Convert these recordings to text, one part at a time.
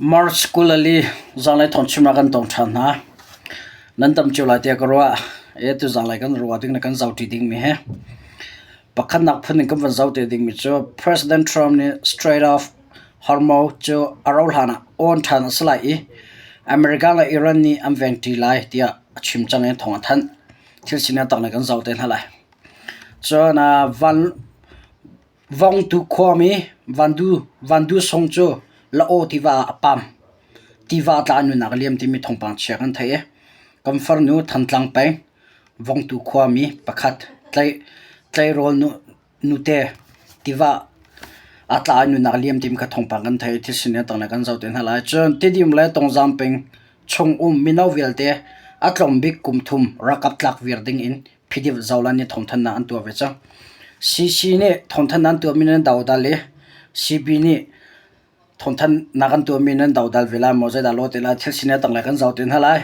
March 24 zanlei thawngchimnak kan tong ṭhan hna. Nan tam cio lai tiah ka ruah. E tu zanlei kan ruah ding le kan zohṭi dingmi hi pakhatnak phun in kan van zoh te dingmi cu President Trump nih Strait of Hormuz cu a rauh hlan ah awn ṭhan a si lai i America le Iran nih an vengṭi lai tiah a chim cang i thawng a thanh. Thil sining tak kan zoh te hna lai. Cun van Vongtu khuami Vandu Sung cu La-aw tiva ah a pam. Tiva a tla i nunak a liam timi thawngpang chia kan theih i kan farnu Thantlang peng Vongtu khuami pakhat tleirawl nute tiva a tla i nunak a liam timi kha thawngpang kan theih i thil sining tanglei kan zoh te hna lai. Cun Tidim le Tongzang peng chung um mino vialte a tlawm bik kum thum ralkap tlak viar ding in PDF Zoland nih thawngthanhnak an tuah ve cang. CC nih thawngthanhnak an tuahmi nan dodal i CB nih thawngthanhnak an tuahmi nan dodal ve lai maw zeidah law te lai thil sining a tanglei kan zoh te hna lai.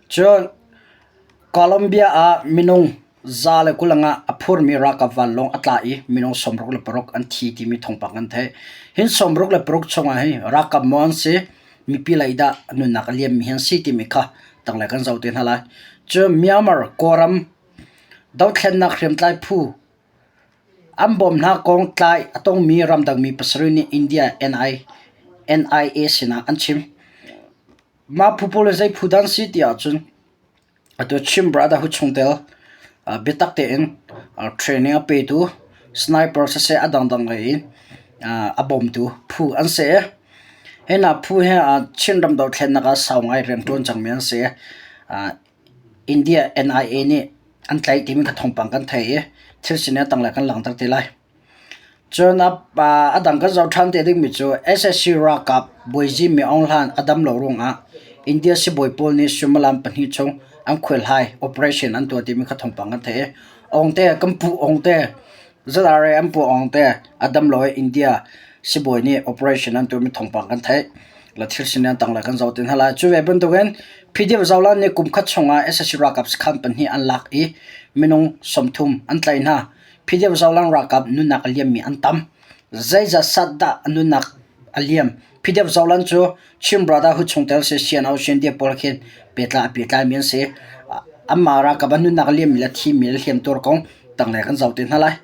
Cun Colombia ah minung 120 ah a phurmi ralkap vanlawng a tla i minung 66 an thi timi thawngpang kan theih. Hin 66 chungah hi ralkap maw an si mipi lei dah nunnak a liammi hi an si timi kha tanglei kan zoh te hna lai. Cun Myanmar Kawlram dothlennak hriamtlai phu an bawm hna kong tlai a tongmi ramdangmi pasarih nih India NI, NIA sinah an chim. Mah phu pawl hi zei phu dah an si ti ahcun Atu Chin Brotherhood chungtel biatak tein training a petu sniper siseh a dangdang lei in a bawmtu phu an si. Hi hna phu hi Chinram dothlennak ah sau ngai rianṭuan cangmi an si. India NIA nih an tlaih timi kha thawngpang kan theih i thil sining a tanglei kan langhter te lai. Cun a dang kan zoh ṭhan te dingmi cu sac ralkap bawizi Min Aung Hlaing a dam lo ruangah India sibawi pawl nih suimilam pahnih chung an khuaihlai operation an tuah timi kha thawngpang kan theih i Aung-te kan pu Aung-te ZRA an pu Aung-te a dam lo i India sibawi nih operation an tuahmi thawngpang kan theih. La thil sining tang le kan zoh ti hna lai. Cu ve bantukin PDF Zolan nih kum khat chungah sac ralkap sakhan pahnih an lak i minung 30 an tlaih hna. PDF Zolang ralkap nunnak a liammi an tam. Zeizat sat dah nunnak a liam? PDF Zolang cu Chin Brotherhood chungtel si CNO CNDF pawl khin pehtlai a pehtlaimi an si. Anmah ralkap an nunnak a liammi le thimi le hliamtuar kong tanglei kan zoh te hna lai.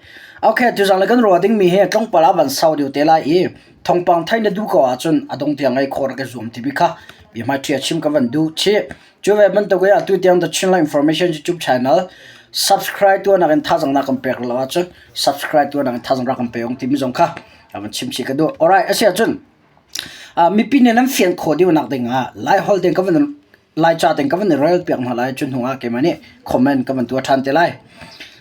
Okay, tuzang le kan ruah dingmi hi tlawmpal ah van sau deuh te lai i thawngpang theih na duh ko ahcun a dong tiang ngei khawh rak i zuam timi kha bia hmai chim ka van duh chih. Cu ve bantuk in atu tiang The Chinland Information YouTube channel subscribe tuahnak in thazaang na kan pek lo ahcun subscribe tuahnak in thazaang rak kan pe ung timi zong kha van chim chih ka duh. Alright, asi ahcun mipi nih nan fian khawh deuhnak ding ah Lai holh ding ka van Lai ca ding ka van rel piak hna lai cu hnu ah keimah nih comment ka van tuah ṭhan te lai.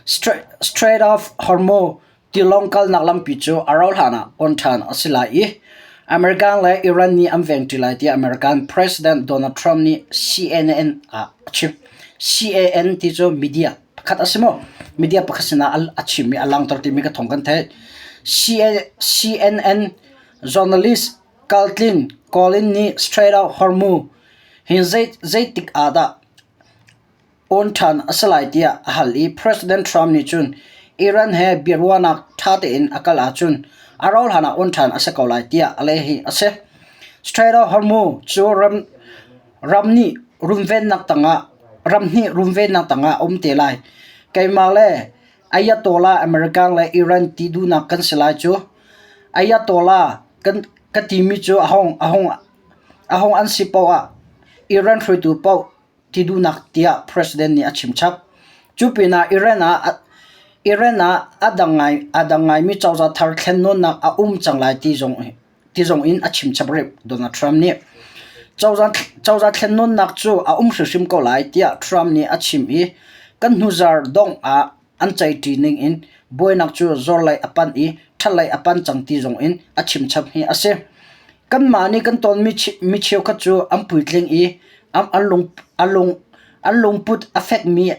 Strait of Hormuz Tilawng kalnak lampi cu a rauhhlan ah on ṭhan a si lai i American le Iran nih an vengṭi lai tiah American President Donald Trump nih CNN ah a chim. CAN ti cu media pakhat a si maw? Media pakhat sinah a chim i a langhter timi ka thawng kan theih. CNN journalist Kaltlin Colin nih Strait of Hormuz hi zeitik ah dah Awn ṭhan a si lai tiah a hal i President Trump nih cun Iran he biaruahnak ṭha tein a kal ahcun a rauhhlan ah awn ṭhan a si ko lai tiah a leh hi a si. Strait of Hormuz cu ram nih runvennak tangah ram hnih runvennak tangah a um te lai. Keimah le Ayatollah American le Iran ti duhnak kan si lai cu. Ayatollah kan ka timi cu a hong a hong a hong an si paoh ah Iran hruaitu paoh ti duhnak tiah President nih a chim chap. Cu pinah Iran ah Iran ah a dang ngai a dang ngaimi cozah thar thlennawnnak a um cang lai ti zong ti zong in a chim chap rih Donald Trump nih. Cozah cozah thlennawnnak cu a um hrimhrim ko lai tiah Trump nih a chim i kan hnuzar dongh ah an ceihṭi ning in buainak cu zorlei a panh i ṭhatlei a panh cang ti zong in a chim chap hi a si. Kanmah nih kan tawnmi mi cheukhat cu an puitling i an lungput a fekmi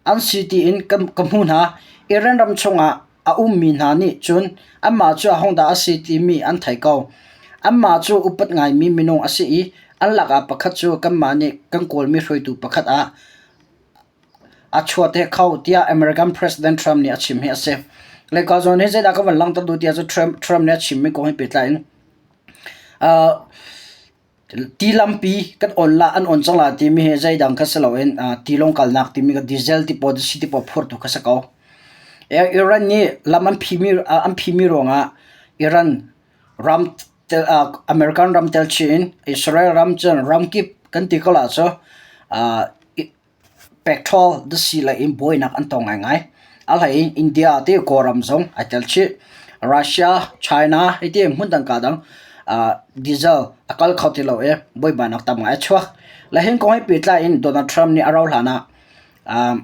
an si tiin ka hmu hna. Iran ram chungah a ummi hna nih cun anmah cu ahodah a si timi an thei ko. Anmah cu upat ngaimi minung a si i an lakah pakhat cu kanmah nih kan kawlmi hruaitu pakhat ah A chuah te kho tiah American President Trump nih a chim hi a si. Leka zawn hi zeidah ka van langhter duh tiah cu Trump, Trump nih a chimmi kong hi pehtlai in. Ti lampi kan on la an on cang la timi hi zeidang kha si loin tilawng kalnak timi kha diesel ti pawl si ti pawl phurtu kha si ko. Iran nih lam an phimi an phimi ruangah Iran ram American ram tel chih in Israel ram cun ramkip kan ti ko la cu Petrol dasi lei in buainak an tong ngaingai. A hlei in India ti Kawlram zong ai tel chih. Russia, China hiti hmun dang ka dang diesel a kal kho ti lo i buaibainak tam ngai a chuak. Le hin kong he pehtlai in Donald Trump nih a rauh hlan ah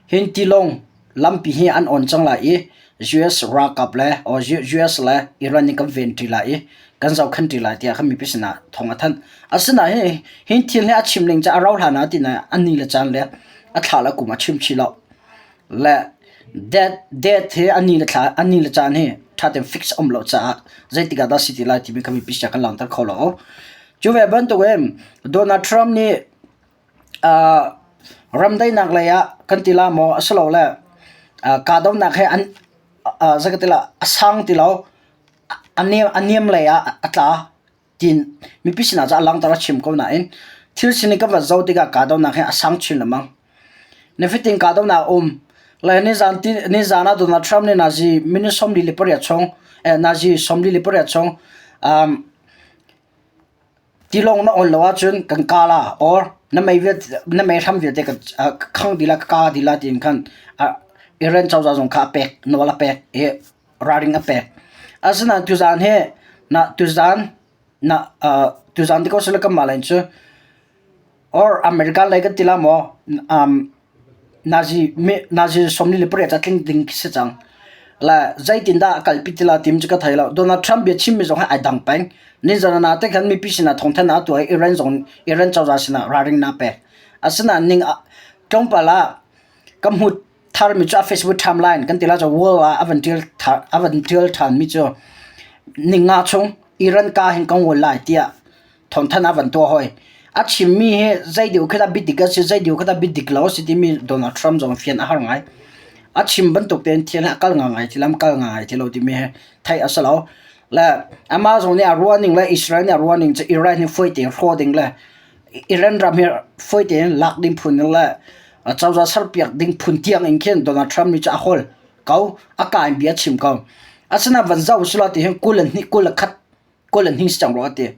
Hin tilawng lampi hi an on cang lai i US ralkap le US le Iran nih kan ven ṭi lai i kan zohkhenh ṭi lai tiah khan mipi sinah thawng a thanh. Asinain hi thil hi a chim ning cu a rauh hlan ah tiin a ni le caan le a thla le kum a chim chih lo. Le date hi a ni le thla a ni le caan hi ṭha tein fix a um lo caah zeitik ah dah si ti lai timi kha mipi sinah kan langhter kho lo. Cu ve bantukin Donald Trump nih Ramdaihnak lei ah kan ti la maw asilole kahdohnak he zei ka ti lai a sang ti lo, a niam lei ah a tla tiin mipi sinah cun a langhter a chim ko nain thil sining kan van zoh tikah kahdohnak hi a sang chin lengmang. Nifatin kahdohnak a um. Le nizan ah Donald Trump nih nazi minute 48 chung nazi 48 chung Tilawng na on lo ahcun kan ka la or na mei vialte na mei hram vialte ka khang dih la ka ka dih la tiin khan Iran cozah zong kha a pek nawl a pek i ralring a pek. Asinain tuzaan hi na tuzaan na tuzaan ti ko sila kanmah lei cu Or America lei kan ti la maw nazi nazi 48 a tling ding khi si cang. Le zeitindah a kalpi ti la tim cu ka thei lo. Donald Trump bia chimmi zong hi ai dang peng. Nizan na te khan mipi sinah thawngthan a tuah i Iran zong Iran cozah sinah ralring na pek. Asinain ning tlawmpal ah ka hmu tharmi cu a Facebook timeline kan ti la cu wall ah a van tial a van tial thanmi cu ninga chung Iran ka hin kan ngol lai tiah thawngthanh a van tuah hoi. A chimmi hi zei deuh khi dah biadik a si, zei deuh khi dah biadik lo a si timi Donald Trump zong fian a har ngai. A chim bantuk tein thil hi a kal ngangai ti lam kal ngangai ti lo timi hi theih a si lo. Le amah zong nih a ruah ning le Israel nih a ruah ning cu Iran hi fawi tein hrawh ding le Iran ram hi fawi tein lak ding phun le cozah serpiak ding phun tiang in khin Donald Trump nih cu a hawl ko. A ka in bia a chim ko. Asinain van zoh usih law ti hin 21 21 kawl an hing si cang rua a ti.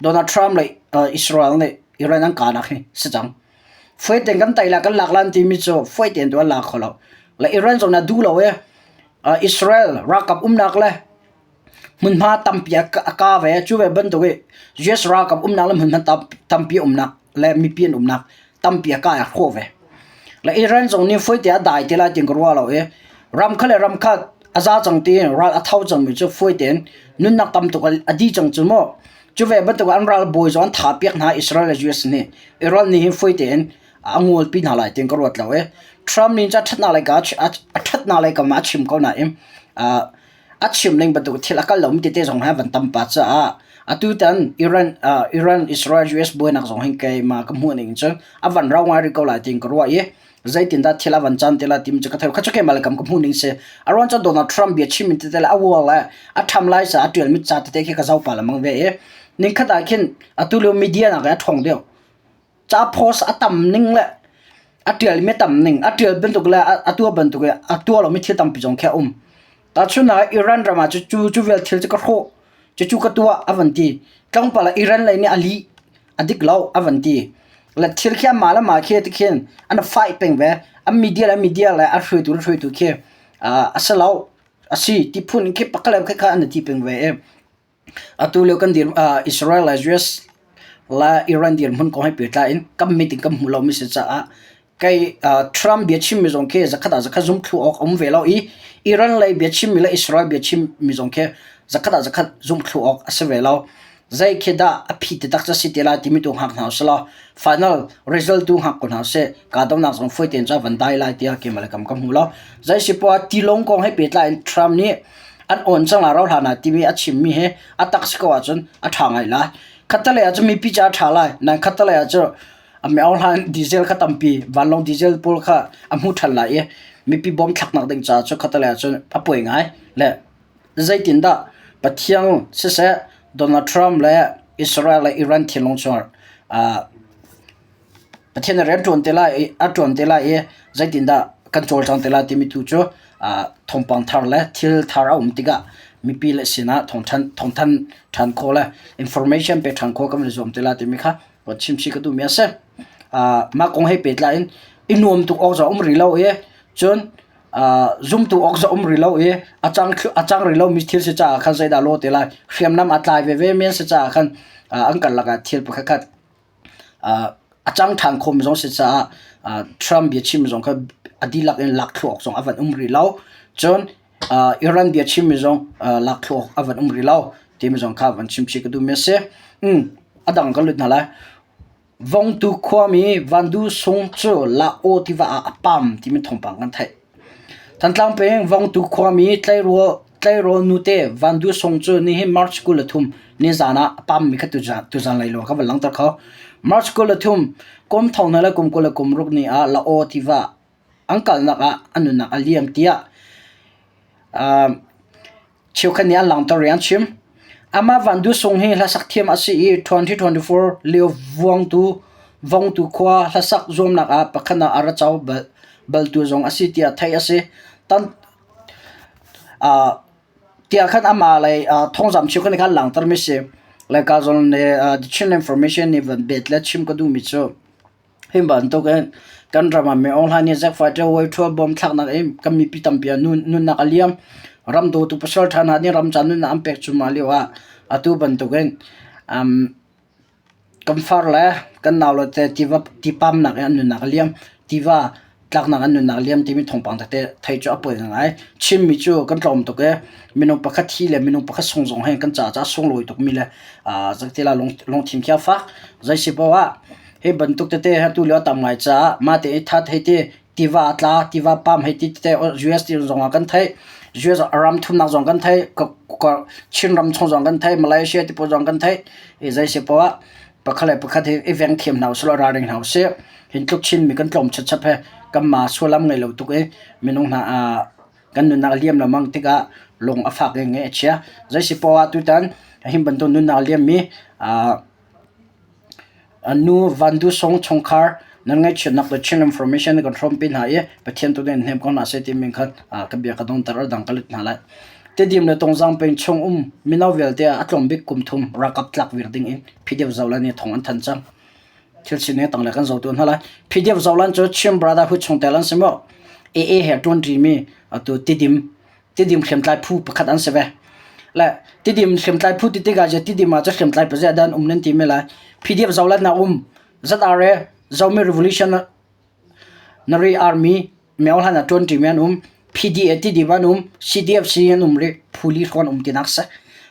Donald Trump le Israel nih Iran an kahnak hi si cang. Fuai tein kan tai la kan lak lan timi cu fuai tein tu an la kho lo. Le Iran zong na duh lo i Israel ralkap umnak le hmunhma tampi a ka ve cu ve bantuk i US ralkap umnak le hmunhma tampi umnak le mipi an umnak tampi a kai a hrawh ve. Le Iran zong nih fawi te a dai te lai tin ka ruah lo i ram kha le ram kha a za cang tiin ral a tho cangmi cu fawi tein nunnak tam tuk a di cang cu mu. Cu ve bantuk an ral bawi zong an tha piak hna Israel le US nih. Iran nih hin fawi tein a ngolpi hna lai tin ka ruat lo i Trump nih ca ṭhatnak lei ka a ṭhatnak lei kam ah a chim ko nain A chim ning bantuk thil a kal lomi tete zong hi van tam pah caah atutan Iran, Iran, Israel, US buainak zong hin keimah ka hmuh ning cun a van rau ngai rih ko lai tiin ka ruah i zeitindah thil a van can ti lai timi cu ka thei. Kha cu keimah le kam ka hmuh ning si. A ruang cu Donald Trump bia chim in tete le a uar le a ṭham lai caah a ṭialmi ca tete khi ka zoh pah lengmang ve i ningkhat ah khin atu lio media nak i a ṭhawng deuh. Ca post a tam ning le a ṭialmi a tam ning, a ṭial bantuk le a tuah bantuk i a tuah lomi thil tampi zong khi a um. Tahchunhnak ah Iran ram ah cu cu vial thil cu ka hrawh, cucu ka tuah a van ti. Tlawmpal ah Iran lei nih a lih, a dik lo a van ti. Le thil khi amah le mah khi tikhin an fight peng ve. An media le media le a hruaitu le hruaitu khi a si lo, a si ti phun in khi pakhat le pakhat kha an i ti peng ve i Atu lio kan dir Israel le US le Iran dirhmun kong he pehtlai in kan mit in kan hmuh lomi si caah kei Trump biachimmi zong khi zakhat ah zakhat zumh thlu awk a um ve lo i Iran lei biachimmi le Israel biachimmi zong khi zakhat ah zakhat zumh thlu awk a si ve lo. Zei khi dah a phi taktak cu a si te lai timi tu hngak hna usih law final result tu hngak ko hna usih. Kahdohnak zong fawi tein cun a van dai lai tiah keimah le kam ka hmu lo. Zei si poah tilawng kong he pehtlai in Trump nih an awn cang lai rauh hlan ah timi a chimmi hi a tak si ko ahcun a ṭha ngai lai. Khattelei ah cun mipi caah a ṭha lai. Nain khattelei ah cun a miohlan diesel kha tampi vanlawng diesel pawl kha a hmu ṭhan lai i mipi bawm thlaknak ding caah cun khattelei ah cun a puai ngai. Le zeitindah Pathian siseh Donald Trump le. Israel le Iran thinlung chungah Pathian a rian ṭuan te lai i a ṭuan te lai i zeitindah kan cawlcang te lai timi tu cu thawngpang thar le thil thar a um tikah mipi le sinah thawngthan ṭhan khawh le information pek ṭhan khawh kan i zuam te lai timi kha ruat chimchih ka duhmi a si. Mah kong he pehtlai in i nuam tuk awk zong a um rih lo i cun zumtu awk zong um rih lo i a cang a cang rih lomi thil si caah khan zeidah lawh te lai hriamnam a tlai veve mi an si caah khan an karlak ah thil pakhat khat a cang ṭhan khomi zong si caah Trump biachim zong kha a dihlak in lak thlu awk zong a van um rih lo. Cun Iran biachimmi zong lak thlu awk a van um rih lo timi zong kha van chimchih ka duhmi a si. A dang kan lut hna lai. Vongtu khuami Van Du Sung cu La-aw tiva ah a pam timi thawngpang kan theih. Thantlang peng Vongtu khuami tleirawl nute Van Du Sung cu nihin March 23 nizan ah a pammi kha tuzan lei lawng ka van langhter kho. March 23 kum thong hna le kum 26 ni ah La-aw tiva an kalnak ah a nunnak a liam tiah Cheukhat nih an langhter i an chim. Amah Van Duh Sung hi hlasak thiam a si i 2024 lio Vuangtu Vongtu khua hlasak zuamnak ah pakhat ah a ra co baltu zong a si tiah theih a si. Tan, uh, tiah khan amah lei uh, thawngzam cheukhat nih khan langhtermi si. Laika zawn le uh, the Chin Information nih van bet le chim ka duhmi cu Hi bantukin kan ram ah Min Aung Hlaing nih Zack Fighter Way bom thlaknak in kan mipi tampi ah nunnak a liam. Ram dawtu pasal ṭha hna nih ram ca nunnak an pek cuahmah lio ah atu bantukin kan far le kan naule te tiva tipamnak in an nunnak a liam. Tiva tlaknak an nunnak a liam timi thawngpang tete theih cu a poi ngai. Chinmi cu kan tlawm tuk i minung pakhat thi le minung pakhat sung zong hi kan caah a sunglawi tukmi le zeitila lungthin khi a fak. Zei si paoh ah Hi bantuk tete hi atu lio a tam ngai caah mah te i that hei ti tiva a tla, tiva pam hei ti tete US ti zong ah kan theih. US ram thumnak zong kan theih, Chin ram chung zong kan theih, Malaysia ti pawl zong kan theih. I zei si poah ah pakhat le pakhat hi i veng thiam hna usih law ralring hna usih. Hin tluk Chinmi kan tlawm chapchap he kanmah sullam ngei lo tuk i minung hna kan nunnak a liam lengmang tikah lung a fak i ngaih a chia. Zei si poah ah tutan hi bantuk nunnak a liammi Nu Van Duh Sung chungkhar nan ngaihchiatnak le Chin Information kan hrawmpi hna i Pathian tu nih in hnem ko hna seh timi khan ka bia ka dongter a dang ka let hna lai. Tidim le Tungzang peng chung um mino vialte ah a tlawm bik kum thum ralkap tlak vir ding in PDF Zolan nih thong an thanh cang. Thil sining tang le kan zoh tu hna lai. PDF Zolan cu Chin Brotherhood chungtel an si maw? AA he ṭuanṭi mi atu Tidim Tidim hriamtlai phu pakhat an si ve. Le Tidim hriamtlai phu ti tikah je Tidim ah cu hriamtlai pazia dan um nan ti me lai. PDF zolat na um ZRA Zomi Revolutionary Army meo hlan ah ṭuan ṭimi an um. PDA Tidim an um. CDFC an um rih. Phu li hrawn um tinak si.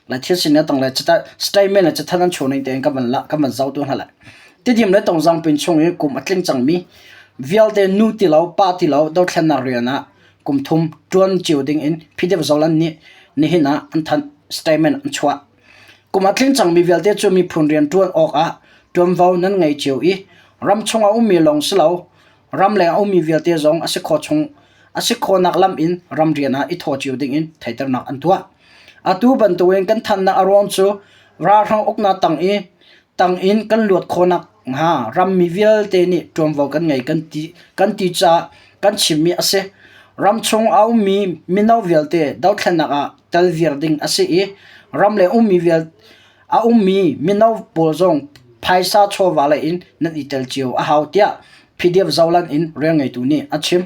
Le thil sin tang le chata statement le chathan an chuah ning tein kan van la kan van zoh tu hna lai. Tidim le Tongzang pin chung i kum a tling cangmi vialte nu ti lo pa ti lo dothlennak rian ah kum thum ṭuan cio dingin PDF Zoland nih nihin ah an thanh statement an chuah. Kum a tling cangmi vialte cu miphun rian ṭuan awkah ṭuanvo nan ngei cio i ramchung a ummi lawng si lo, ramleng a ummi vialte zong a si khawh chung a si khawhnak lam in ramrian ah i thawh cio dingin theihternak an tuah. Atu bantukin kan thannak a ruang cu ralhrang uknak tang i tang in kan luat khawhnak hnga rammi vialte nih ṭuanvo kan ngei kan ti kan ti caah kan chimmi a si. Ramchung a ummi mino vialte dothlennak ah tel viar ding a si i ramleng ummi vial a ummi mino pawl zong phaisa chawva lei in nan i tel cio a hau tiah PDF Zoland in rianngeitu nih a chim.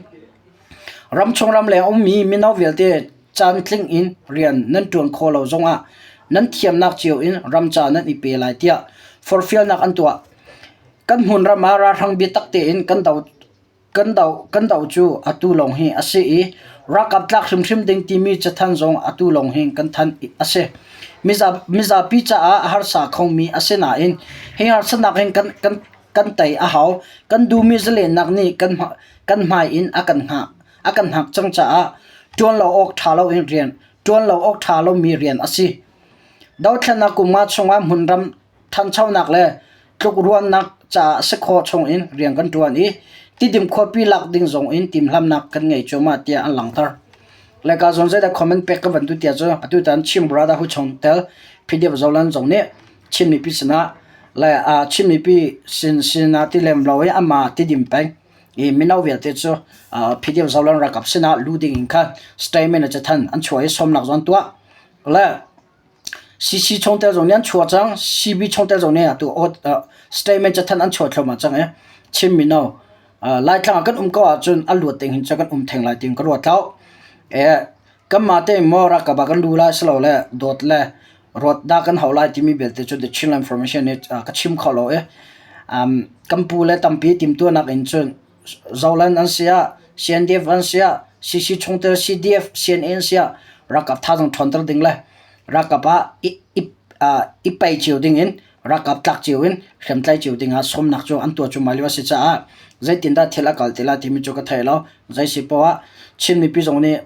Ramchung ramleng ummi mino vialte caantling in rian nan ṭuan khawh lo zongah nan thiamnak cio in ramca nan i pe lai tiah forhfialnak an tuah. Kan hmunram ah ralhrang biatak tein kan do kan do kan do cu atu lawng hi a si i ralkap tlak hrimhrim ding timi cathanh zong atu lawng hi kan thanh a si. Mizapi caah a harsa khomi a si nain hi harsatnak hin kan kan kan tei a hau. Kan duhmi zalennak nih kan kan hmai in a kan hngah. A kan hngak cang caah ṭuan lo awk ṭha loin rian ṭuan lo awk ṭha lomi rian a si. Dothlennak kum nga chungah hmunram ṭhanchonak le tlukruannak caah si khawh chungin rian kan ṭuan i Tidim khuapi lak ding zong in timhlamhnak kan ngei cuahmah tiah an langhter. Leka zawn zeidah comment pek ka van duh tiah cu atutan Chin Brotherhood chungtel PDF Zolan zong nih. Chin mipi sinah le Chin mipi sin sinah ti lem lo i amah Tidim peng i mino vialte cu PDF Zoland ralkap sinah lu ding in khan statement a cathan an chuah i sawmnak zong an tuah. Le CC chungtel zong nih an chuah cang, CB chungtel zong nih atu statement cathanh an chuah thluahmah cang i Chin mino Laitlang ah kan um ko ahcun a luat ding hin cu kan um theng lai tiin ka ruat lo. Kanmah tein maw ralkap ah kan lu lai silole dawt le rawt dah kan hauh lai timi belte cu The Chinland Information nih ka chim kho lo i kan pu le tampi timhtuahnak in cun Zoland an si ah, CNDF an si ah, CC chungtel CDF, CNA an si ah ralkap thazaang ṭhawnter ding le ralkap ah i pei cio ding in ralkap tlak cio in hriamtlai cio ding ah sawmnak cu an tuah cuahmah lio a si caah zeitindah thil a kal ti lai timi cu ka thei lo. Zei si poah ah Chin mipi zong nih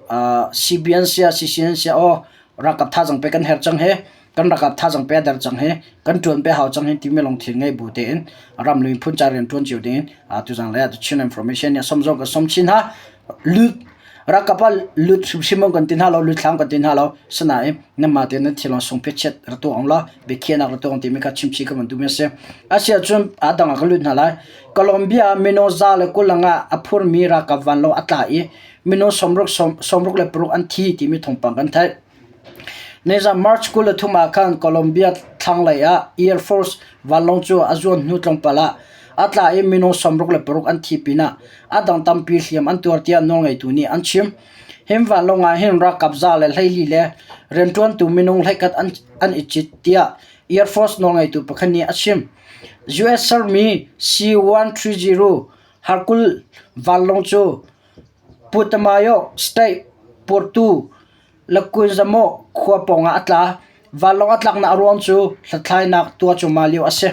CBN si ah CCN si ah aw ralkap thazaang pe kan herh cang hi kan ralkap thazaang pe a der cang hi kan ṭuan pe hau cang hi timi lungthin ngei bu tein ram le miphun ca rian ṭuan cio ding in tuzang le Chin Information nih a som zong kan som chin hna. Lut ralkap ah lut hrimhrim kan ti hna lo lut hlang kan ti hna lo sinain nanmah tein nan thil sung phichiat ra tuah ong law biakhiahnak ra tuah ong timi kha chimchih ka van duhmi a si. Asiahcun a dang ah ka lut hna lai. Colombia ah minung 120 ah a phurmi ralkap vanlawng a tla i minung 66 an thi timi thawngpang kan theih. Nizan March 23 ah khan Colombia thlanglei ah Air Force vanlawng cu a zuan hnu tlawmpal ah a tla i minung 66 an thi pinah a dang tampi hliam an tuar tiah nawlngeitu nih an chim. Hi vanlawng ah hin ralkap 124 le rianṭuantu minung 11 an i cit tiah Air Force nawlngeitu pakhat nih a chim. US sermi C-130 Hercules vanlawng cu Putumayo State Puerto Leguizamo khua pawngah a tla. Vanlawng a tlaknak a ruang cu hlathlainak tuah cuahmah lio a si.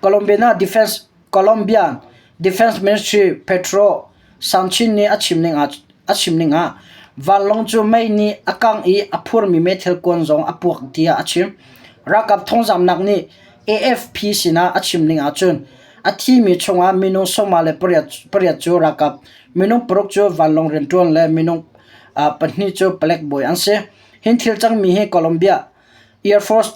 Colombian Defense Ministry Pedro Sanchin nih a chim ning ah vanlawng cu mei nih a kangh i a phurmi meithal kuan zong a puak tiah a chim. Ralkap thawngzamnak nih AFP sinah a chim ning ahcun a thimi chungah minung 28 cu ralkap, minung paruk cu vanlawng rianṭuan le minung pahnih cu palek bawi an si. Hi thil cangmi hi Colombia Air Force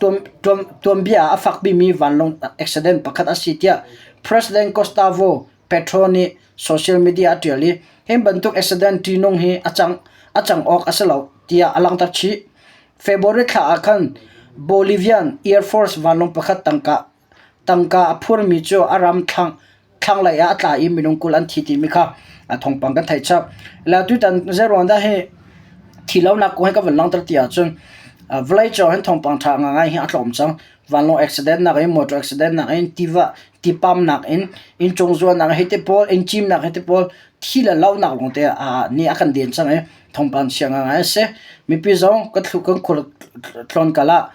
tuanbia ah a fak bikmi vanlawng accident pakhat a si tiah President Gustavo Petro nih social media a ṭial i hi bantuk accident ṭihnung hi a cang, a cang awk a si lo tiah a langhter chih. February thla ah khan Bolivian Air Force vanlawng pakhat tangka Tangka a phurmi cu a ram thlanglei ah a tla i minung 20 an thi timi kha thawngpang kan theih chap. Le tutan zeiruang dah hi thi lonak kong hi ka van langhter ti ahcun vawleicung hin thawngpang ṭha ngai hi a tlawm cang. Vanlawng accident nak in, motor accident nak in, tiva tipam nak in, inncung zuannak hi te pawl, inn cimnak hi te pawl thi le lonak lawngte nih a kan den cang i thawngpang chia ngai a si. Mipi zong kan thlu kan khur tlawn kal ah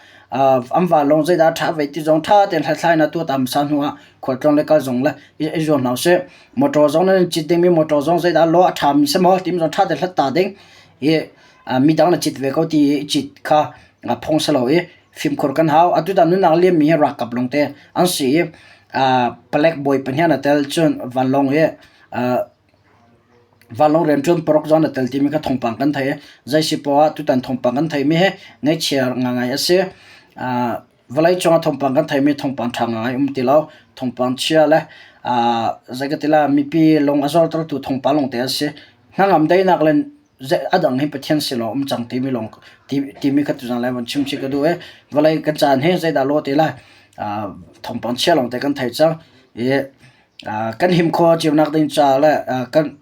an vanlawng zeidah a ṭha ve ti zong ṭha tein hlathlainak tuah ta hmasa hnu ah khualtlawng le kal zong le i zuam hna usih. Motor zong nan cit dingmi motor zong zeidah law a ṭhami si maw timi zong ṭha tein hlat ta ding i midang na cit ve ko ti i cit kha phung si lo i fimkhur kan hau. Atutan nunnak liammi hi ralkap lawngte an si i palek bawi pahnih a tel cun vanlawng hi Vanlawng rianṭuan paruk zong na tel timi kha thawngpang kan theih i zei si poah ah tutan thawngpang kan theihmi hi ngaihchia ngaingai a si. Vawleicung ah thawngpang kan theihmi thawngpang ṭha ngai um ti lo. Thawngpang chia le zei ka ti lai mipi lung a zortertu thawngpang lawngte an si. Hnangam daihnak le a dang hi Pathian sin lawng um cang timi lawng timi kha tuzaan lai von chim chih ka duh i vawlei kan caan hi zeidah lawh ti lai thawngpang chia lawngte kan thei cang i Kan him khawh cionak ding caah le kan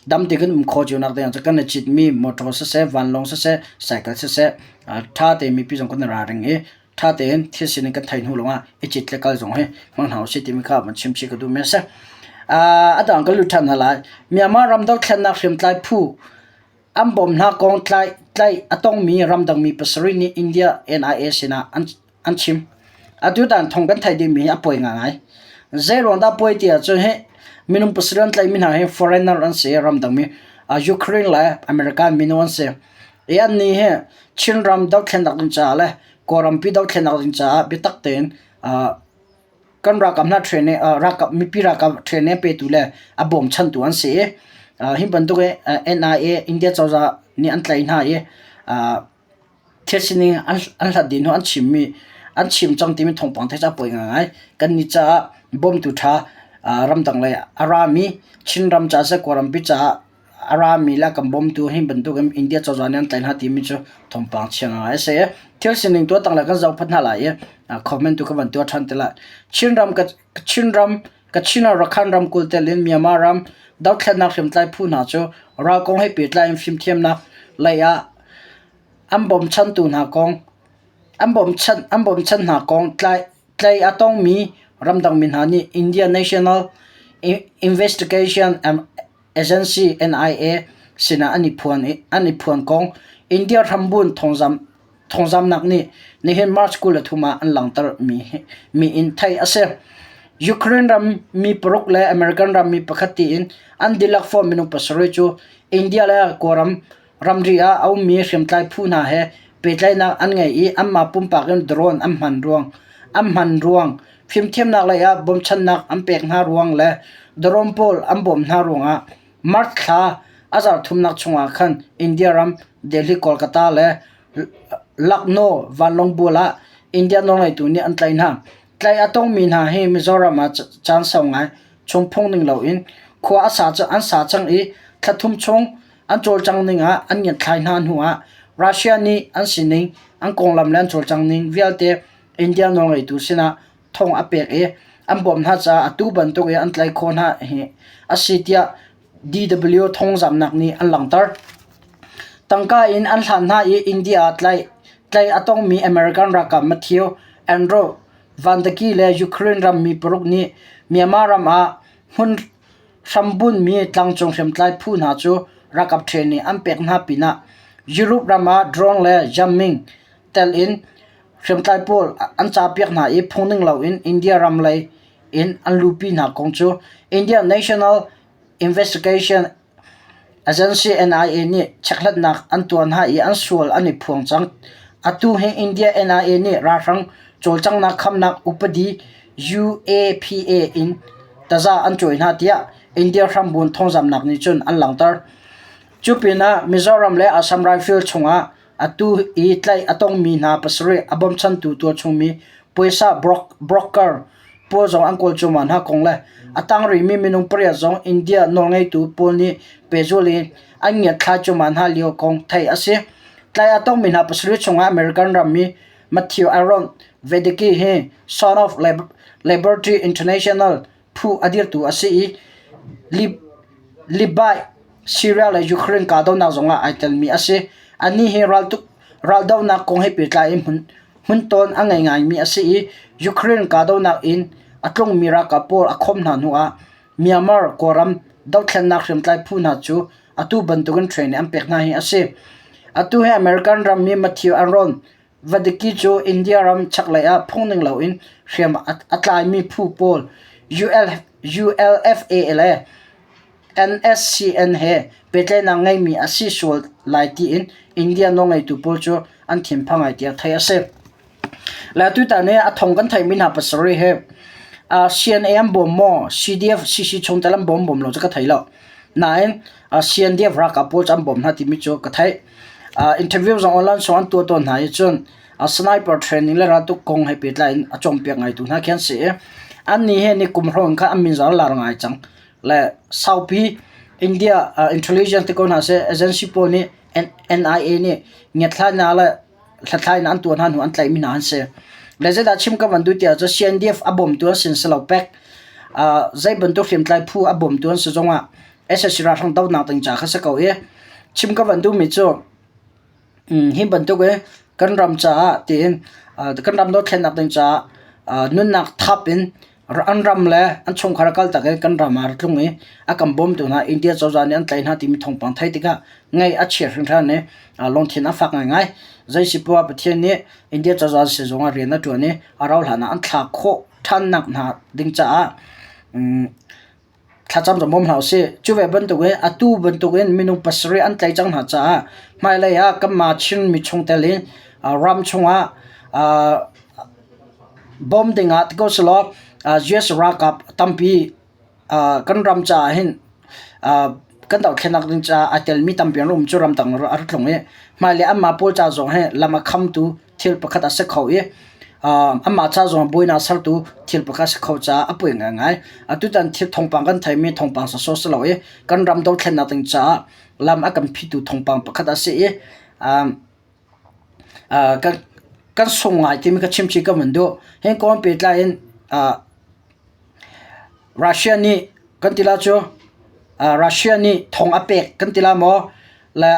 dam te kan um khawh cionak ding ah kan i citmi motor siseh, vanlawng siseh, cycle siseh ṭha tein mipi zong kan i ralring i ṭha tein thil sining kan theih hnu lawngah i cit le kal zong hi hmang hna usih timi kha van chim chih ka duhmi a si. A dang kan lut ṭhan hna lai. Myanmar ram dothlennak hriamtlai phu an bawm hna kong tlaih a tongmi ramdangmi pasarih nih India NIA sinah an an chim. Atutan thong kan theih dingmi hi a poi ngaingai. Zeiruang dah poi ti ahcun hi minung pasarih an tlaihmi hna hi foreigner an si i ramdangmi Ukraine le American minung an si. I annih hi Chinram dothlennak ding caah le Kawlrampi dothlennak ding caah biatak tein kan ralkap hna training ralkap mipi ralkap training petu le a bawmchantu an si i hi bantuk i NIA India cozah nih an tlaih hna i Thil sining an hlat dih hnu an chimmi an chim cang timi thawngpang theih cu a poi ngaingai. Kannih caah bawmtu ṭha ramdang lei a rami Chinram caah siseh Kawlrampi caah a rami le a kan bawmtu hi bantukin India cozah nih an tlaih hna timi cu thawngpang chia ngaingai a si. Thil sining tu a tanglei kan zoh phot hna lai i comment tu kan van tuah ṭhan te lai. Chinram Chinram Kachin ah Rakhine ramkulh telh in Myanmar ram dothlennak hriamtlai phu hna cu ral kong he pehtlai in fimthiamnak lei ah an bawmchantu hna kong an bawmchanh an bawmchan hna kong tlai tlai a tongmi ramdangmi hna nih India National Investigation Agency NIA sinah an i phuan i an i phuan kong India hrambun thawngzamh thawngzamnak nih nihin March 23 ah an langhter mi in theih a si. Ukraine ram mi paruk le American ram mi pakhat tiin an dihlak fawn minung pasarih cu India le Kawlram ramri ah a ummi hriamtlai phu hna he pehtlaihnak an ngei i anmah pumpak in drone an hman ruang an hman ruang fimthiamnak lei ah bawmchannak an pek hna ruang le drone pawl an bawmh hna ruangah March thla a zarh thumnak chungah khan India ram Delhi, Kolkata le Lucknow vanlawng bual ah India nawlngeitu nih an tlaih hna. Tlaih a tongmi hna hi Mizoram ah caan sau ngai chung phung ning loin khua a sa an sa cang i thla thum chung an cawlcang ning ah an ngiatthlai hna hnu ah Russia nih an sining, an konglam le an cawlcang ning vialte India nawlngeitu sinah thong a pek i an bawmh hna caah atu bantuk i an tlaih khawh hna hi a si tiah DW thawngzamhnak nih an langhter. Tangka in an hlan hna i India ah tlaih tlaih a tongmi American ralkap Matthew Andrew Vandaki le Ukraine rammi paruk nih Myanmar ram ah hmun hrambunmi tlangcung hriamtlai phu hna cu ralkap training an pek hna pinah Europe ram ah drone le jamming tel in hriamtlai pawl an capiak hna i phungning loin India ram lei in an luhpi hna kong cu India National Investigation Agency NIA nih chekhlatnak an tuah hna i an sual an i phuang cang. Atu hi India NIA nih ralhrang cawlcanghnak khamnak upadi UAPA in taza an cawi hna tiah India hrambun thawngzamhnak nih cun an langhter. Cu pinah Mizoram le Assam Rifle chungah Atu i tlaih a tongmi hna pasarih a bawmchantu tualchungmi puaisa broker pawl zong an kawl cuahmah hna kong le a tang rihmi minung pariat zong India nawlngeitu pawl nih pehzulh in an ngiatthlai cuahmah hna lio kong theih a si. Tlaih a tongmi hna pasarih chungah American rammi Matthew Aaron Vedeki hi Son of Liberty International phu a dirtu a si i Libya, Syria le Ukraine kahdohnak zongah ai telmi a si. Anih hi raldohnak kong he pehtlai in hmuntawn a ngei ngaimi a si i Ukraine kahdohnak in a tlungmi ralkap pawl a khawmh hna hnuah Myanmar Kawlram dothlennak hriamtlai phu hna cu atu bantukin training an pek hna hi a si. Atu hi American rammi Matthew Aaron Vadiki cu India ram chaklei ah phungning loin hriam a tlaimi phu pawl ULFA le NSCN he pehtlaihnak ngeimi a si sual lai tiin India nawlngeitu pawl cu an thinphang ngai tiah theih a si. Le tutan hi a thong kan theihmi hna pasarih hi CNA an bawm maw CDF CC chungtel an bawm bawm lo cu ka thei lo. Nain CNDF ralkap pawl cu an bawm hna timi cu ka theih. Interview zong online song an tuah tawn hna i cun sniper training le raltuk kong he pehtlai in a cawnpiak ngaitu hna khi an si i annih he ni kum hrawng kha an min zong lar ngai cang. Le saupi India intelligence te ko hna seh agency pawl nih NIA nih ngiatthlainak le hlathlainak an tuah hna hnu an tlaihmi hna an si. Le zeidah chim ka van duh tiah cun CNDF a bawmtu an sin si lo pek. Zei bantuk hriamtlai phu a bawmtu an si zongah SSC ralhrang dohnak ding ca kha si ko i chim ka van duhmi cu hi bantuk i kan ram caah tiin kan ram dothlennak ding caah nunnak thap in an ram le an chungkhar kaltak in kan ram ah ra tlung i a kan bawmtu hna India cozah nih an tlaih hna timi thawngpang theih tikah ngaih a chia hringhran i lungthin a fak ngaingai. Zei si poah Pathian nih India cozah sizung ah rian a ṭuan i a rauh hlan ah an thlak khawh ṭhannak hna ding caah thlacam zong bawm hlah usih. Cu ve bantukin atu bantukin minung pasarih an tlaih cang hna caah hmailei ah kanmah Chinmi chungtel in ram chungah bawm dingah ti ko sehlaw US ralkap tampi kan ram caah hin kan dohthlennak ding caah aa telmi tampi an um cu ramdang a rak tlung i hmailei anmah pawl ca zong hi lam a khamtu thil pakhat a si kho i. Amah ca zong buainak sertu thil pakhat si kho caah a poi ngaingai. Atutan thil thawngpang kan theimi thawngpang sawsawh si lo i kan ram dothlennak ding caah lam a kan phihtu thawngpang pakhat a si i kan sung ngai timi ka chimchih ka van duh. Hi kong pehtlai in Russia nih kan ti la cu Russia nih thong a pek kan ti la maw? Le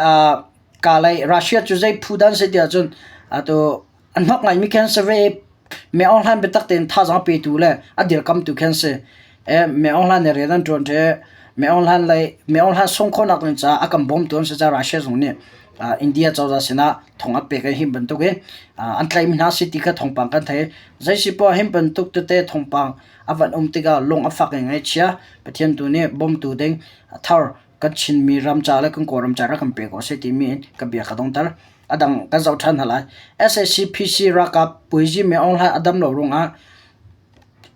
kalei Russia cu zei phu dah an si ti ahcun atu a hnok ngaimi khi an si ve i Min Aung Hlaing biatak tein thazaang petu le a dirkamtu khi an si. Min Aung Hlaing nih rian an ṭuan ṭi. Min Aung Hlaing lei Min Aung Hlaing sungh khawhnak ding caah a kan bawmtu an si caah Russia zong nih India cozah sinah thong a pek i hi bantuk in an tlaihmi hna si ti kha thawngpang kan thei. Zei si poah hi bantuk tete thawngpang a van um tikah lung a fak i ngaihchia Pathian tu nih bawmtu ding thar kan Chinmi ram ca le kan Kawlram ca rak kan pe ko seh timi in ka bia ka dongter. A dang kan zoh ṭhan hna lai. Sac PC ralkap Puizi Min Aung Hlaing a dam lo ruangah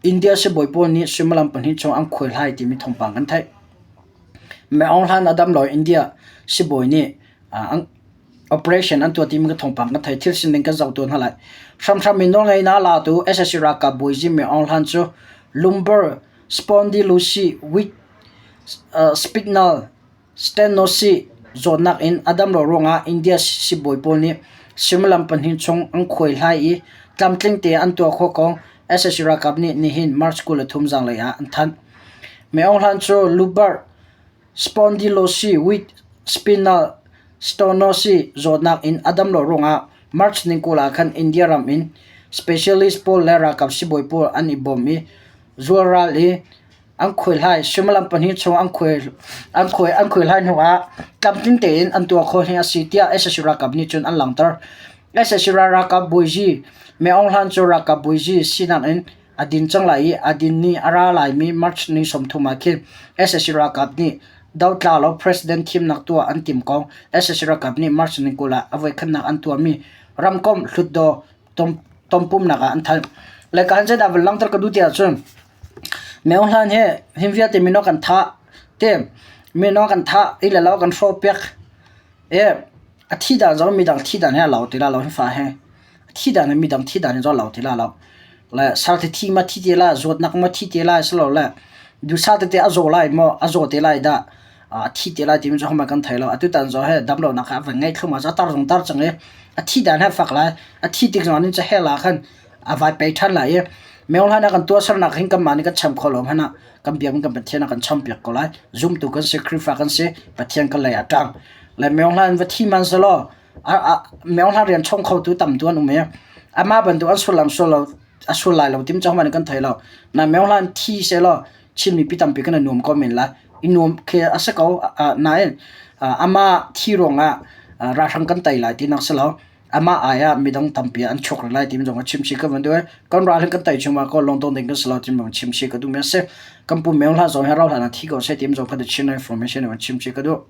India sibawi pawl nih suimilam pahnih chung an khuaihlai timi thawngpang kan theih. Min Aung Hlaing a dam lo India sibawi nih an operation an tuah timi ka thawngpang kan theih. Thil sining kan zoh tuah hna lai. Hramhram in nawlngeihnak latu sac ralkap Puizi Min Aung Hlaing cu lumbar spondylosis with spinal Stenosis zawtnak in a dam lo ruangah India sibawi pawl nih suimilam pahnih chung an khuaihlai i tlamtling tein an tuah khawh kong sac ralkap nih nihin March 23 zanlei ah an thanh. Min Aung Hlaing cu lumbar spondylosis with spinal stenosis zawtnak in a dam lo ruangah March ni 20 ah khan India ram in specialist pawl le ralkap sibawi pawl an i bawm i zualral i An khuaihlai suimilam pahnih chung an khuaihlai hnuah tlamtling tein an tuah khawh hi a si tiah sac ralkap nih cun an langhter. Sac ralkap bawizi Min Aung Hlaing cu ralkap bawizi sinak in a din cang lai i a din ni a ra laimi March ni 30 ah khin sac ralkap nih dotla lo president thimnak tuah an timh kong sac ralkap nih March ni 20 ah a voikhatnak an tuahmi ramkomh hlutdaw tonpumnak ah an thanh. Le ka han zeidah van langhter ka duh ti ahcun Meo hlan hi hin vialte mino kan thah te mino kan thah i le lo kan hrawh piak i a thi dan zong midang thi dan he a lo ti la lo hi fa he a thi dan he midang thi dan he zong a lo ti la lo le sarthi thi ma thi te la zawtnak ma thi te lai silo le dusa tete a zaw lai maw a zaw te lai dah a thi te lai timi cu hohmanh kan thei lo atutan zaw he damlonak kha a van ngei thlum ah a tar zong tar cang i a thi dan he fak lai a thi tik zong ah cahel ah khan a vai pei ṭhan lai i meo hlan ah kan tuahsernak hin kanmah nih kan cham kho lo hmanh ah kan biakinn kan Pathian ah kan champiak ko lai. Zumtu kan si, Khrihfa kan si, Pathian kan lei ah ṭang. Le meo hlan va thi man selaw meo hlan rian chong khotu tam tu an um i amah bantuk an sullam sual lo a sul lai lo tim cu hohmanh nih kan thei lo. Na meo hlan thi selaw Chin mipi tampi kan i nuam ko men lai. I nuam khi a si ko nain amah thi ruangah ralhrang kan tei lai tinak si lo. Amah ai ah midang tampi an chuak rih lai timi zong a chim chih ka van duh i kan ral hin kan tei chung ma ko lungdong ding kan si lo timi zong chim chih ka duhmi a si. Kan pu Meo Hla zong hi rau hlan ah thi ko seh timi zong kha the Chin information in chim chih ka duh.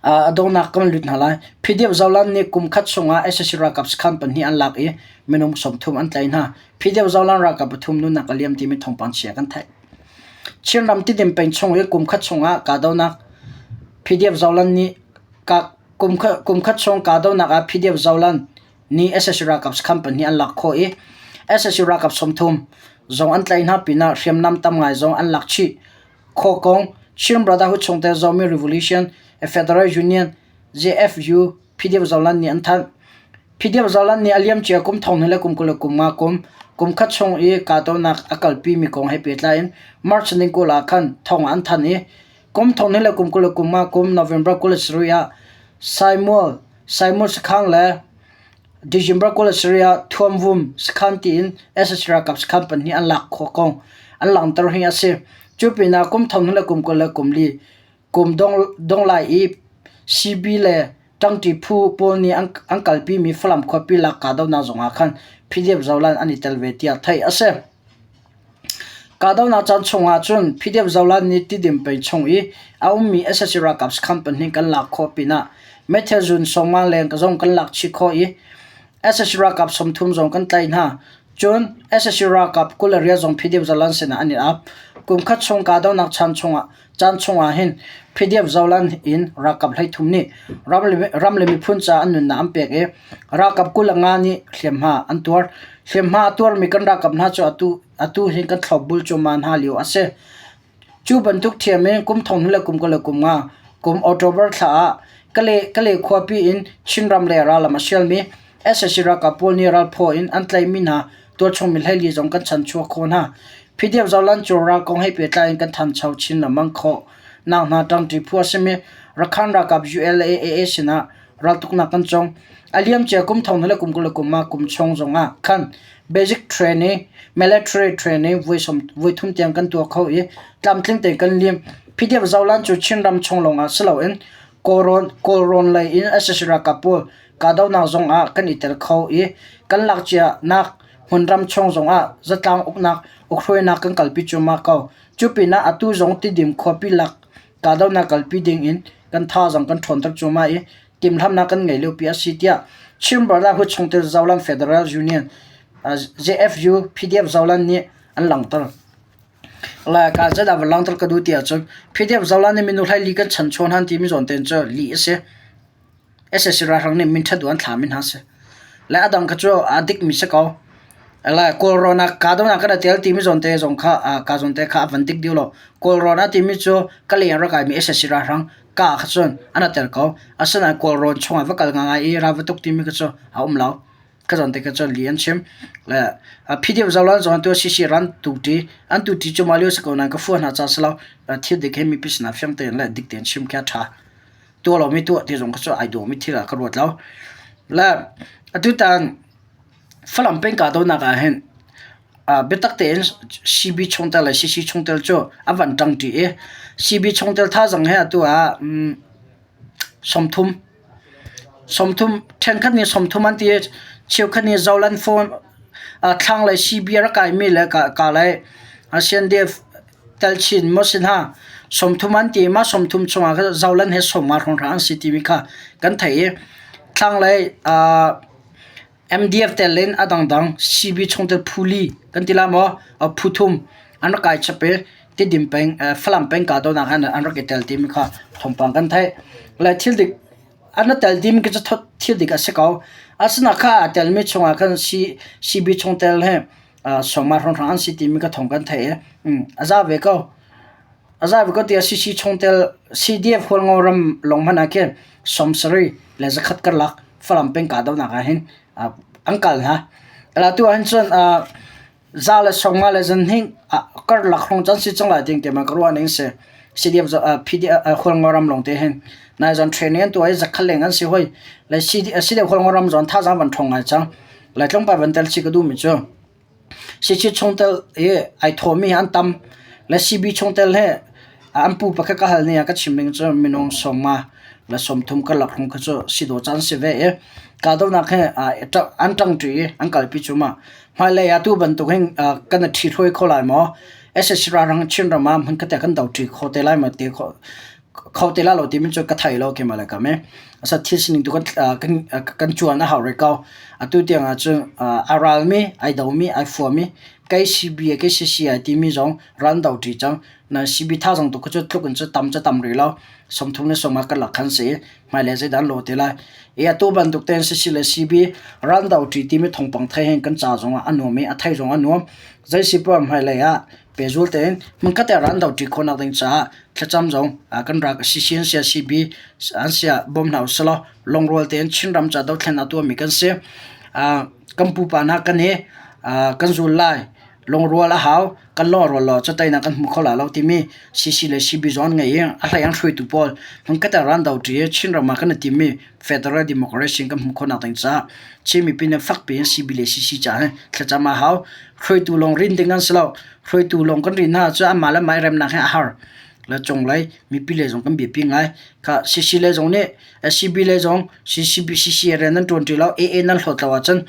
A donghnak kan lut hna lai. PDF Zoland nih kum khat chungah sac ralkap sakhan pahnih an lak i minung 30 an tlaih hna. PDF Zoland ralkap pathum nunnak a liam timi thawngpang chia kan theih. Chinram Tidim peng chung i kum khat chungah kahdohnak PDF Zoland nih Kum khat chung kahdohnak ah PDF Zoland nih sac ralkap sakhan pahnih an lak khawh i sac ralkap 30 zong an tlaih hna pinah hriamnam tam ngai zong an lak chih khawh kong Chin Brotherhood chungtel Zomi Revolution Federal Union JFU PDF Zoland nih an thanh. PDF Zoland nih a liamcia kum thong hnih le kum 25 kum kum khat chung i kahdohnak a kalpimi kong he pehtlai in March ni 20 ah khan thong an thanh i Kum thong hnih le kum 25 kum November 27 ah Samuel Samuel sakhan le December 27 ah Thuamvum sakhan tiin sac ralkap sakhan pahnih an lak khawh kong an langhter hi a si. Cu pinah kum thong hnih le kum 24 kum dong lai i CB le ṭangṭi phu pawl nih an kalpimi Falam khuapi lak kahdohnak zongah khan PDF Zoland an i tel ve tiah theih a si. Kahdohnak caan chungah cun PDF Zoland nih Tidim peng chung i a ummi sac ralkap sakhan pahnih kan lak khawh pinah meithal zun sawmnga leng zong kan lak chih khawh i sac ralkap 30 zong kan tlaih hna. Cun sac ralkap 28 zong PDF Zoland sinah an i ap. Kum khat chung kahdohnak chan chungah caan chungah hin PDF Zoland in ralkap 13 nih ram le miphun caah an nunnak an pek i ralkap 25 nih hliamhma an tuar. Hliamhma a tuarmi kan ralkap hna cu atu atu hin kan thlopbul cuahmah hna lio a si. Cu bantuk ṭhiam in kum thong hnih le kum kul le kum nga kum October thla ah Kale khuapi in Chinram lei rallam a sialmi sac ralkap pawl nih ralphaw in an tlaihmi hna tualchung mi 14 zong kan chanchuah khawh hna. PDF Zoland cu ral kong he pehtlai in kan thancho chin lengmang khawh nak hna ṭangṭi phu a simi Rakhan ralkap ULA-AA sinah raltuknak kan cawng. A liamcia kum thong hnih le kum 20 le kum ah kum chung zongah khan basic training, military training voi thum tiang kan tuah kho i tlamtling tein kan lim. PDF Zoland cu Chinram chung lawngah si loin Kawlrawn, Kawlrawn lei in sac ralkap pawl kahdohnak zongah kan i tel kho i kan lakcianak hmunram chung zongah zatlang uknak ukhruainak kan kalpi cuahmah ko. Cu pinah atu zong Tidim khuapi lak kahdohnak kalpi dingin kan thazaang kan ṭhawnter cuahmah i timhlamhnak kan ngei liopi a si tiah Chin Brotherhood chungtel Zoland Federal Union JFU PDF Zoland nih an langhter. Lai ka zeidah van langhter ka duh ti ahcun PDF Zoland nih minu hlei li kan chan chuan han timi zawn tein cu lih a si. Sac ralhrang nih min ṭhat duh an thlami hna a si. Le a dang kha cu a dikmi si ko. Le Kawlrawn ah kahdohnak kan i tel timi zawn te zong kha ka zawn te kha a van dik dih lo. Kawlrawn ah timi cu ka leng rak kaimi sac ralhrang ka kha cun an i tel ko. Asinain Kawlrawn chungah va kal ngangai i ral va tuk timi kha cu a um lo. Kha zawn te kha cun li an chim. Le PDF zolan zong tu CC ran tuṭi an tuṭi cu mah lio si ko nain ka fuah hna ca si lo. Thil dik he mipi sinah fiang tein le dik tein chim khi a ṭha. Tuah lomi tuah ti zong kha cu ai dawmi thil ah ka ruat lo. Le atutan Falam peng kahdohnak ah hin biatak tein CB chungtel le CC chungtel cu an van ṭangṭi i CB chungtel thazaang he atu ah 30 30 ṭhenkhat nih 30 an ti i cheukhat nih Zoland phone thlanglei CB a rak kaimi le ka lei CNDF telchin maw si hna 30 an ti i mah 30 chungah khan Zoland he 50 hrawnghrang an si timi kha kan theih i thlanglei MDF tel in a dangdang CB chungtel phu li kan ti la maw phu thum an rak kai chap i Tidim peng Falam peng kahdohnak ah an rak i tel timi kha thawngpang kan theih. Le thil dik an i tel timi khi cu thil dik a si ko. Asinain kha aa telmi chungah khan CB chungtel he sawmnga hrawnghrang an si timi kha thawng kan theih i a za ve ko. A za ve ko tiah CC chungtel CDF Hualngo ram lawng hmanh ah khin 70 le zakhat karlak Falam peng kahdohnak ah hin an kal hna. Atu ah hin cun za le 50 le zanhnih karlak hrawng can si cang lai ding ti ma ka ruah ning si. CDF PDF Hualngo ram lawng te hin nai zon training an tuah i zakhat leng an si hoi. Le CDF Hualngo ram zon thazaang van ṭhawng ngai cang. Lai tlawmpal van tel chih ka duhmi cu CC chungtel i ai thawmi hi an tam. Le CB chungtel hi an pu pakhat ka hal ni ah ka chim ning cu minung 50 le 30 karlak hrawng kha cu si dawh caan si ve i kahdohnak hi an ṭangṭi i an kalpi cu ma hmailei ah tu bantuk hin kan i ṭhithruai kho lai maw? Sac ralhrang Chinram ah hmunkhat ah kan doṭi kho te lai maw ti kho te lai lo timi cu ka thei lo keimah le kam i. Asa thil sining tu kan kan cuan a hau rih ko. Atu tiang ah cun a ralmi, ai domi, ai fuami kei CB kei CCI timi zong ral an doṭi cang. Na CB thazaang tu kha cu tluk in cu tam cu tam rih lo. 30 le 50 karlak khan si i hmailei zeidah an lawh te lai. I atu bantuk tein CC le CB ral an doṭi timi thawngpang thei hin kan ca zong ah a nuam i a thei zong a nuam. Zei si poah hmailei ah pehzul tein hmunkhat ah ral doṭi khawhnak ding caah thlacam zong kan rak CC an siah CB an siah bawm hna usih law lungrual tein Chinram ca dothlen a tuahmi kan si. Kan pupa hna kan i kan zul lai. Lungrual a hau. Kan lungrual lo cu teinak kan hmu kho lai lo timi CC le CB zong an ngei i a hlei an hruaitu pawl hmunkhat ah ral doṭi i Chinram ah kan i timmi Federal Democracy kan hmuh khawhnak ding caah Chin mipi nih fakpi in CB le CC caah hin thlacam a hau. Hruaitu lawng rin ding an si lo. Hruaitu lawng kan rin hna ahcun anmah le mah i remnak hi a har. Le cunglei mipi lei zong kan biapi ngai. Kha CC lei zong nih CB lei zong CCB CC rian nan ṭuan ṭi lo, AA nan hlawt lo ahcun.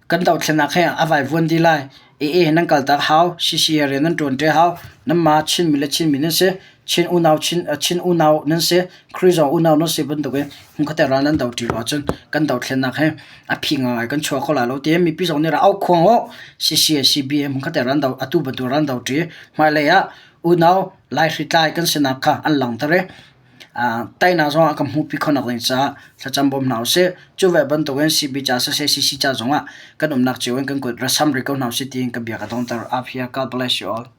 Kan dothlennak he a vaivuan dih lai. AA he nan kaltak hau, CC he rian nan ṭuan ṭi hau. Nanmah Chinmi le Chinmi nan si, Chin unau Chin, Chin unau nan si, Khrih zong unau nan si bantukin hmunkhat ah ral nan do ṭi lo ahcun kan dothlennak he a phi ngaingai kan chuah kho lai lo tiin mipi zong nih rak auh khuang u. CC he CB he hmunkhat ah ral do atu bantuk ral do ṭi. Hmailei ah unau laihritlai kan sinak kha an langhter i teinak zong ah kan hmuhpi khonak ding caah thlacam bawm hna usih. Cu ve bantukin CB ca siseh CC ca zongah kan umnak cio in kan kut ra sam rih ko hna usih tiin ka bia ka dongter. Up here, God bless you all.